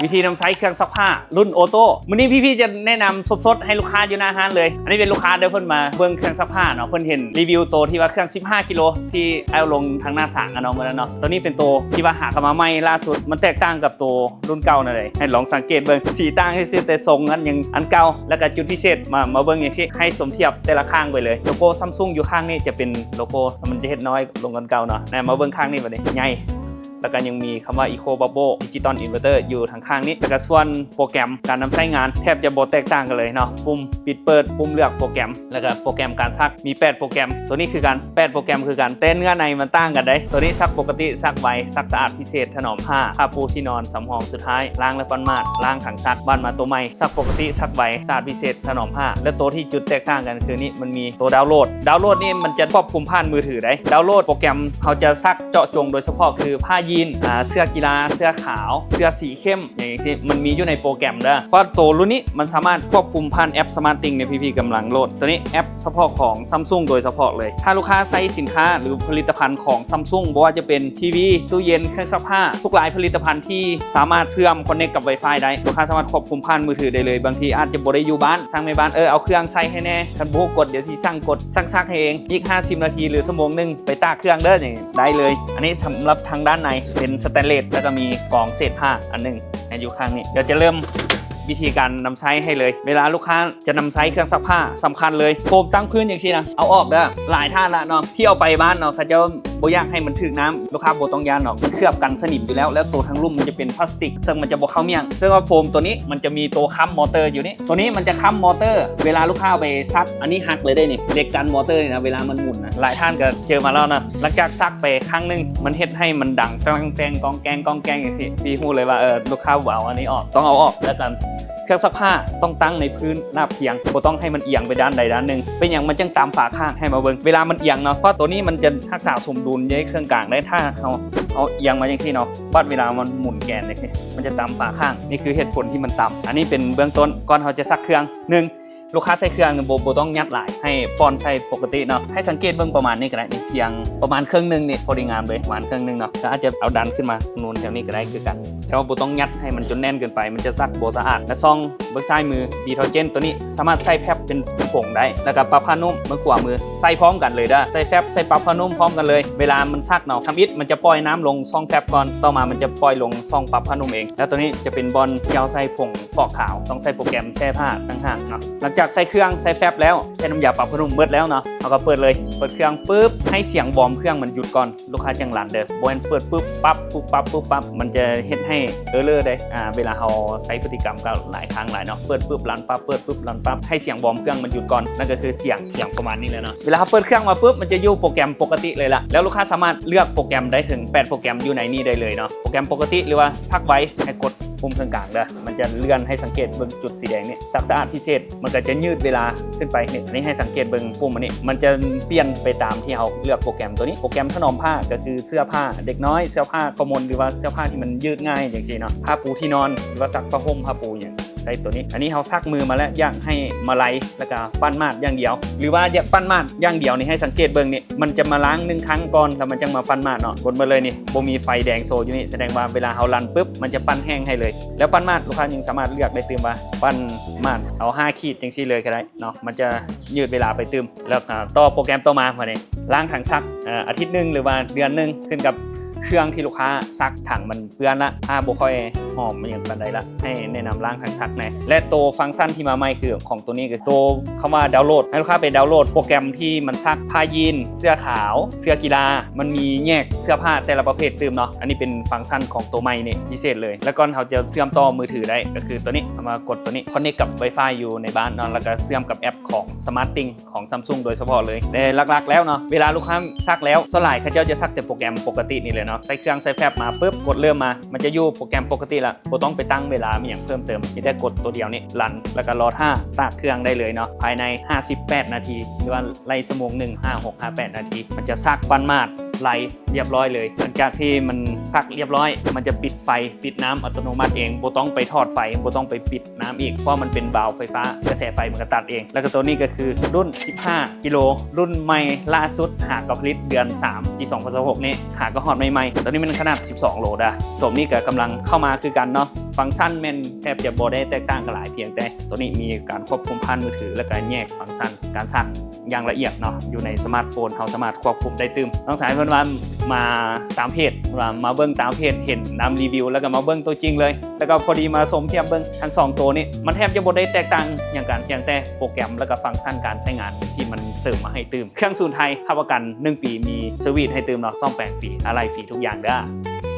ວິທີນຳໃຊ້ເຄື່ອງຊັກຜ້າລຸ້ນໂອໂຕ້. ມື້ນີ້ພີ່ໆຈະແນະນຳສົດໆໃຫ້ລູກຄ້າຢູ່ໜ້າຮ້ານເລີຍ. ອັນນີ້ເປັນລູກຄ້າເດີ ເພິ່ນມາເບິ່ງເຄື່ອງຊັກຜ້າເນາະ, ເພິ່ນເຫັນຣີວິວໂຕທີ່ວ່າເຄື່ອງສິບຫ້າກິໂລ ທີ່ອ້າຍລົງທາງໜ້າສາງອະເນາະ ມື້ນັ້ນເນາະ. ໂຕນີ້ເປັນໂຕທີ່ວ່າຫາກັນມາໃໝ່ລ່າສຸດ, ມັນແຕກຕ່າງກັບໂຕລຸ້ນເກົ່ານັ້ນເດ. ໃຫ້ລອງສັງເກດເບິ່ງ, ສີຕ່າງຊື່ໆ ແຕ່ຊົງນັ້ນຍັງອັນເກົ່າ. ແລ້ວກໍຈຸດພິເສດ ມາ ມາເບິ່ງຈັ່ງຊີ້ ໃຫ້ສົມທຽບແຕ່ລະຂ້າງໄປເລີຍ. ໂລໂກ້ Samsung ຢູ່ຂ້າງນີ້ຈະເປັນໂລໂກ້ ມັນຈະເຮັດນ້ອຍລົງກວ່າເກົ່າເນາະ. ນະ ມາເບິ່ງຂ້າງນີ້ບັດນີ້ ໃຫຍ່ ແລ້ວກໍຍັງມີຄຳວ່າ Eco Bubble Digital Inverter ຢູ່ທາງຂ້າງນີ້, ແລ້ວກໍສ່ວນໂປຣແກຣມການນຳໃຊ້ງານແທບຈະບໍ່ແຕກຕ່າງກັນເລີຍເນາະ. ປຸ່ມປິດເປີດ, ປຸ່ມເລືອກໂປຣແກຣມ, ແລ້ວກໍໂປຣແກຣມການຊັກ ມີແປດໂປຣແກຣມ. ໂຕນີ້ຄືກັນ ແປດໂປຣແກຣມຄືກັນ, ແຕ່ເນື້ອໃນມັນຕ່າງກັນເດ້. ໂຕນີ້ຊັກປົກກະຕິ, ຊັກໄວ, ຊັກສະອາດ, ພິເສດ, ຖະໜອມຜ້າ, ຜ້າປູທີ່ນອນ, ສຳຮອງ, ສຸດທ້າຍລ້າງ ແລະ ປັ້ນມາດ, ລ້າງຖັງຊັກ, ບ້ານມາໂຕໃໝ່, ຊັກປົກກະຕິ, ຊັກໄວ, ສະອາດ, ພິເສດ, ຖະໜອມຜ້າ. ແລະ ໂຕທີ່ຈຸດແຕກຕ່າງກັນຄືນີ້ ມັນມີໂຕດາວໂຫຼດ. ດາວໂຫຼດນີ້ມັນຈະຄວບຄຸມຜ່ານມືຖືໄດ້. ດາວໂຫຼດໂປຣແກຣມ ເຮົາຈະຊັກເຈາະຈົງໂດຍສະເພາະຄືຜ້າຢີນ, ອ່າ ເສື້ອກິລາ, ເສື້ອຂາວ, ເສື້ອສີເຂັ້ມ ຫຍັງຈັ່ງຊີ້ ມັນມີຢູ່ໃນໂປຣແກຣມເດີ. ເພາະໂຕລຸ້ນນີ້ມັນສາມາດຄວບຄຸມຜ່ານແອັບ Smart Things ເນຍ ພີ່ໆກຳລັງໂຫຼດ. ໂຕນີ້ແອັບສະເພາະຂອງ Samsung ໂດຍສະເພາະເລີຍ. ຖ້າລູກຄ້າໃຊ້ສິນຄ້າ ຫຼື ຜະລິດຕະພັນຂອງ Samsung ບໍ່ວ່າຈະເປັນທີວີ, ຕູ້ເຢັນ, ເຄື່ອງຊັກຜ້າ, ທຸກຫຼາຍຜະລິດຕະພັນທີ່ສາມາດເຊື່ອມ connect ກັບ Wi-Fi ໄດ້, ລູກຄ້າສາມາດຄວບຄຸມຜ່ານມືຖືໄດ້ເລີຍ. ບາງທີອາດຈະບໍ່ໄດ້ຢູ່ບ້ານ, ສັ່ງແມ່ບ້ານ ເອີ ເອົາເຄື່ອງໃສ່ໃຫ້ແດ່, ຄັນບໍ່ຮູ້ກົດ ດຽວຊິສັ່ງກົດ, ສັ່ງຊັກໃຫ້ເອງ, ອີກຫ້າສິບນາທີ ຫຼື ຊົ່ວໂມງໜຶ່ງ ໄປຕາກເຄື່ອງເດີ. ນີ້ໄດ້ເລີຍ. ອັນນີ້ສຳລັບທາງດ້ານໃນ ເປັນສະແຕນເລດ ແລ້ວກໍມີກອງເສດຜ້າອັນໜຶ່ງ ແມ່ນຢູ່ຂ້າງນີ້. ດຽວຈະເລີ່ມວິທີການນຳໃຊ້ໃຫ້ເລີຍ. ເວລາລູກຄ້າຈະນຳໃຊ້ເຄື່ອງຊັກຜ້າ ສຳຄັນເລີຍ ໂຟມຕັ້ງພື້ນຈັ່ງຊີ້ນະ ເອົາອອກເດີ. ຫຼາຍທ່ານລະເນາະ ທີ່ເອົາໄປບ້ານເນາະ ເຂົາເຈົ້າບໍ່ຢາກໃຫ້ມັນຖືກນ້ຳ. ລູກຄ້າບໍ່ຕ້ອງຢ້ານເນາະ ມັນເຄືອບກັນສະໜິມຢູ່ແລ້ວ. ແລ້ວໂຕທາງລຸ່ມມັນຈະເປັນພລາສຕິກ ເຊິ່ງມັນຈະບໍ່ເຂົ້າໝ້ຽງ. ເຊິ່ງວ່າໂຟມໂຕນີ້ມັນຈະມີໂຕຄ້ຳມໍເຕີຢູ່ນີ້. ໂຕນີ້ມັນຈະຄ້ຳມໍເຕີ ເວລາລູກຄ້າເອົາໄປຊັກ ອັນນີ້ຫັກເລີຍເດ້ນີ້ ເຫຼັກກັນມໍເຕີນີ້ນະ ເວລາມັນໝູນນະ. ຫຼາຍທ່ານກໍເຈີມາແລ້ວນະ ຫຼັງຈາກຊັກໄປຄັ້ງໜຶ່ງ ມັນເຮັດໃຫ້ມັນດັງແກ້ງແຕ່ງ ກ້ອງແກ້ງ ກ້ອງແກ້ງຈັ່ງຊີ້ ພີ່ຮູ້ເລີຍວ່າ ເອີ ລູກຄ້າບໍ່ເອົາອັນນີ້ອອກ ຕ້ອງເອົາອອກ. ແລ້ວກໍເຄື່ອງຊັກຜ້າຕ້ອງຕັ້ງໃນພື້ນລາບພຽງ ບໍ່ຕ້ອງໃຫ້ມັນອຽງໄປດ້ານໃດດ້ານໜຶ່ງ. ເປັນຫຍັງມັນຈຶ່ງຕາມຝາຂ້າງ? ໃຫ້ມາເບິ່ງ ເວລາມັນອຽງເນາະ ເພາະໂຕນີ້ມັນຈະຮັກສາສົມດຸນໃນເຄິ່ງກາງໄດ້. ຖ້າເຮົາ ເຮົາອຽງມາຈັ່ງຊີ້ເນາະ ບັດເວລາມັນໝູນແກນຈັ່ງຊີ້ ມັນຈະຕາມຝາຂ້າງ. ນີ້ຄືເຫດຜົນທີ່ມັນຕາມ. ອັນນີ້ເປັນເບື້ອງຕົ້ນ ກ່ອນເຮົາຈະຊັກເຄື່ອງ. ໜຶ່ງ ລູກຄ້າໃສ່ເຄື່ອງບໍ່ ບໍ່ຕ້ອງຍັດຫຼາຍ ໃຫ້ປ່ອນໃສ່ປົກກະຕິເນາະ. ໃຫ້ສັງເກດເບິ່ງປະມານນີ້ກໍໄດ້ ນີ້ພຽງປະມານເຄິ່ງໜຶ່ງນີ້ ພໍດີງາມເລີຍ ປະມານເຄິ່ງໜຶ່ງເນາະ. ກໍອາດຈະເອົາດັນຂຶ້ນມາໜູນແຖວນີ້ກໍໄດ້ຄືກັນ ແຕ່ວ່າບໍ່ຕ້ອງຍັດໃຫ້ມັນຈົນແໜ້ນເກີນໄປ ມັນຈະຊັກບໍ່ສະອາດ. ແລະ ຊ່ອງເບິ່ງຊ້າຍມື ດີເທີເຈນ ໂຕນີ້ສາມາດໃສ່ແຟັບເປັນຜົງໄດ້ ແລ້ວກໍປັບຜ້ານຸ້ມເບິ່ງຂວາມື ໃສ່ພ້ອມກັນເລີຍເດີ ໃສ່ແຟັບ ໃສ່ປັບຜ້ານຸ້ມພ້ອມກັນເລີຍ. ເວລາມັນຊັກເນາະ ທຳອິດມັນຈະປ່ອຍນ້ຳລົງຊ່ອງແຟັບກ່ອນ ຕໍ່ມາມັນຈະປ່ອຍລົງຊ່ອງປັບຜ້ານຸ້ມເອງ. ແລ້ວໂຕນີ້ຈະເປັນບ່ອນທີ່ເຮົາໃສ່ຜົງ ຟອກຂາວ ຕ້ອງໃສ່ໂປຣແກຣມແຊ່ຜ້າຕ່າງຫາກເນາະ. ຫຼັງຈາກໃສ່ເຄື່ອງ ໃສ່ແຟັບແລ້ວ ໃສ່ນ້ຳຢາປັບຜ້ານຸ້ມໝົດແລ້ວເນາະ ເຮົາກໍເປີດເລີຍ. ເປີດເຄື່ອງປຶບ ໃຫ້ສຽງວອມເຄື່ອງມັນຢຸດກ່ອນ ລູກຄ້າຈັ່ງລັນເດີ. ບໍ່ແມ່ນເປີດປຶບປັບ ປຸບປັບ ປຸບປັບ ມັນຈະເຮັດໃຫ້ເອີເລີເດ້. ອາ ເວລາເຮົາໃຊ້ພຶດຕິກຳກໍຫຼາຍຄັ້ງຫຼາຍເນາະ ເປີດປຶບລັນປັບ ເປີດປຶບລັນປັບ ໃຫ້ສຽງວອມເຄື່ອງມັນຢຸດກ່ອນ. ນັ້ນກໍຄືສຽງ ສຽງປະມານນີ້ແຫຼະເນາະ. ເວລາເຮົາເປີດເຄື່ອງມາປຶບ ມັນຈະຢູ່ໂປຣແກຣມປົກກະຕິເລີຍລະ ແລ້ວລູກຄ້າສາມາດເລືອກໂປຣແກຣມໄດ້ເຖິງແປດໂປຣແກຣມຢູ່ໃນນີ້ໄດ້ເລີຍເນາະ. ໂປຣແກຣມປົກກະຕິ ຫຼືວ່າຊັກໄວ ໃຫ້ກົດ ປຸ່ມເຄິ່ງກາງເດີ ມັນຈະເລື່ອນໃຫ້ສັງເກດເບິ່ງຈຸດສີແດງນີ້ ຊັກສະອາດພິເສດ ມັນກໍຈະຍືດເວລາຂຶ້ນໄປ. ນີ້ ອັນນີ້ໃຫ້ສັງເກດເບິ່ງປຸ່ມອັນນີ້ ມັນຈະປ່ຽນໄປຕາມທີ່ເຮົາເລືອກໂປຣແກຣມໂຕນີ້. ໂປຣແກຣມຖະໜອມຜ້າກໍຄືເສື້ອຜ້າເດັກນ້ອຍ ເສື້ອຜ້າຄອບມົນ ຫຼືວ່າເສື້ອຜ້າທີ່ມັນຍືດງ່າຍຈັ່ງຊີ້ເນາະ. ຜ້າປູທີ່ນອນ ຫຼືວ່າຊັກຜ້າຫົ່ມ ຜ້າປູຫຍັງ ໃຊ້ໂຕນີ້. ອັນນີ້ເຮົາຊັກມືມາແລ້ວ ຢາກໃຫ້ມາໄລ່ ແລ້ວກໍປັ້ນມາດຢ່າງດຽວ ຫຼືວ່າຢາກປັ້ນມາດຢ່າງດຽວນີ້ ໃຫ້ສັງເກດເບິ່ງນີ້ ມັນຈະມາລ້າງໜຶ່ງຄັ້ງກ່ອນ ແລ້ວມັນຈັ່ງມາປັ້ນມາດເນາະ. ກົດໝົດເລີຍນີ້ ບໍ່ມີໄຟແດງໂຊຢູ່ນີ້ ສະແດງວ່າເວລາເຮົາລັນປຶບ ມັນຈະປັ້ນແຫ້ງໃຫ້ເລີຍ. ແລ້ວປັ້ນມາດ ລູກຄ້າຍັງສາມາດເລືອກໄດ້ຕື່ມວ່າ ປັ້ນມາດເອົາຫ້າຂີດຈັ່ງຊີ້ເລີຍກໍໄດ້ເນາະ ມັນຈະຍືດເວລາໄປຕື່ມ. ແລ້ວກໍຕໍ່ໂປຣແກຣມຕໍ່ມາ ບາດນີ້ລ້າງຖັງຊັກ ເອີ ອາທິດໜຶ່ງ ຫຼືວ່າເດືອນໜຶ່ງ ຂຶ້ນກັບເຄື່ອງທີ່ລູກຄ້າຊັກ ຖັງມັນເປື້ອນລະ ຜ້າບໍ່ຄ່ອຍຫອມອີຫຍັງປານໃດລະ ໃຫ້ແນະນຳລ້າງຖັງຊັກແດ່. ແລະ ໂຕຟັງຊັນທີ່ມາໃໝ່ຄືຂອງໂຕນີ້ ຄືໂຕຄຳວ່າດາວໂຫຼດ ໃຫ້ລູກຄ້າໄປດາວໂຫຼດໂປຣແກຣມທີ່ມັນຊັກຜ້າຢີນ ເສື້ອຂາວ ເສື້ອກິລາ ມັນມີແຍກເສື້ອຜ້າແຕ່ລະປະເພດຕື່ມເນາະ. ອັນນີ້ເປັນຟັງຊັນຂອງໂຕໃໝ່ນີ້ພິເສດເລີຍ. ແລ້ວກ່ອນເຮົາຈະເຊື່ອມຕໍ່ມືຖືໄດ້ ກໍຄືໂຕນີ້ ເຮົາມາກົດໂຕນີ້ connect ກັບ Wi-Fi ຢູ່ໃນບ້ານເນາະ ແລ້ວກໍເຊື່ອມກັບແອັບຂອງ Smart Things ຂອງ Samsung ໂດຍສະເພາະເລີຍ. ແຕ່ຫຼັກໆແລ້ວເນາະ ເວລາລູກຄ້າຊັກແລ້ວ ສ່ວນຫຼາຍເຂົາເຈົ້າຈະຊັກແຕ່ໂປຣແກຣມປົກກະຕິນີ້ແຫຼະເນາະ. ໃສ່ເຄື່ອງໃສ່ແຟັບມາປຶບ ກົດເລີ່ມມາ ມັນຈະຢູ່ໂປຣແກຣມປົກກະຕິລະ ບໍ່ຕ້ອງໄປຕັ້ງເວລາມີຫຍັງເພີ່ມເຕີມ ມີແຕ່ກົດໂຕດຽວນີ້ ລັນ ແລ້ວກໍລໍຖ້າຕາກເຄື່ອງໄດ້ເລີຍເນາະ. ພາຍໃນຫ້າສິບແປດນາທີ ຫຼືວ່າໄລ່ຊົ່ວໂມງໜຶ່ງ ຫ້າ ຫົກ ຫ້າ ແປດນາທີ ມັນຈະຊັກປັ້ນມາດ ໄຫຼຮຽບຮ້ອຍເລີຍ. ຫຼັງຈາກທີ່ມັນຊັກຮຽບຮ້ອຍ ມັນຈະປິດໄຟ ປິດນ້ຳອັດຕະໂນມັດເອງ, ບໍ່ຕ້ອງໄປຖອດໄຟ, ບໍ່ຕ້ອງໄປປິດນ້ຳອີກ ເພາະມັນເປັນວາວໄຟຟ້າ, ກະແສໄຟມັນກະຕັດເອງ. ແລ້ວກະໂຕນີ້ກະຄືລຸ້ນສິບຫ້າກິໂລ ລຸ້ນໃໝ່ລ່າສຸດ, ຫາກະຜະລິດເດືອນສາມ ປີສອງພັນຊາວຫົກນີ້, ຫາກະຮອດໃໝ່ໆ. ໂຕນີ້ແມ່ນຂະໜາດສິບສອງໂລເດີ້. ໂສມນີ້ກະກຳລັງເຂົ້າມາຄືກັນເນາະ. ຟັງຊັນແມ່ນແທບຈະບໍ່ໄດ້ແຕກຕ່າງກັນຫຼາຍ, ພຽງແຕ່ໂຕນີ້ມີການຄວບຄຸມຜ່ານມືຖື ແລ້ວກະແຍກຟັງຊັນການຊັກ ຢ່າງລະອຽດເນາະ, ຢູ່ໃນສະມາດໂຟນເຮົາສາມາດຄວບຄຸມໄດ້ຕື່ມ. ນ້ອງຊາຍເພິ່ນວ່າມາຕາມເພຈ, ວ່າມາເບິ່ງຕາມເພຈ, ເຫັນນຳຣີວິວ ແລ້ວກະມາເບິ່ງຕົວຈິງເລີຍ, ແລ້ວກະພໍດີມາຊົມທຽບເບິ່ງທັງສອງໂຕນີ້. ມັນແທບຈະບໍ່ໄດ້ແຕກຕ່າງຫຍັງກັນ, ພຽງແຕ່ໂປຣແກຣມ ແລ້ວກະຟັງຊັນການໃຊ້ງານທີ່ມັນເສີມມາໃຫ້ຕື່ມ. ເຄື່ອງສູນໄທ ຮັບປະກັນໜຶ່ງປີ, ມີເຊີວິສໃຫ້ຕື່ມເນາະ, ສ້ອມແປງຟຣີ, ອາໄຫຼ່ຟຣີທຸກຢ່າງເດີ້.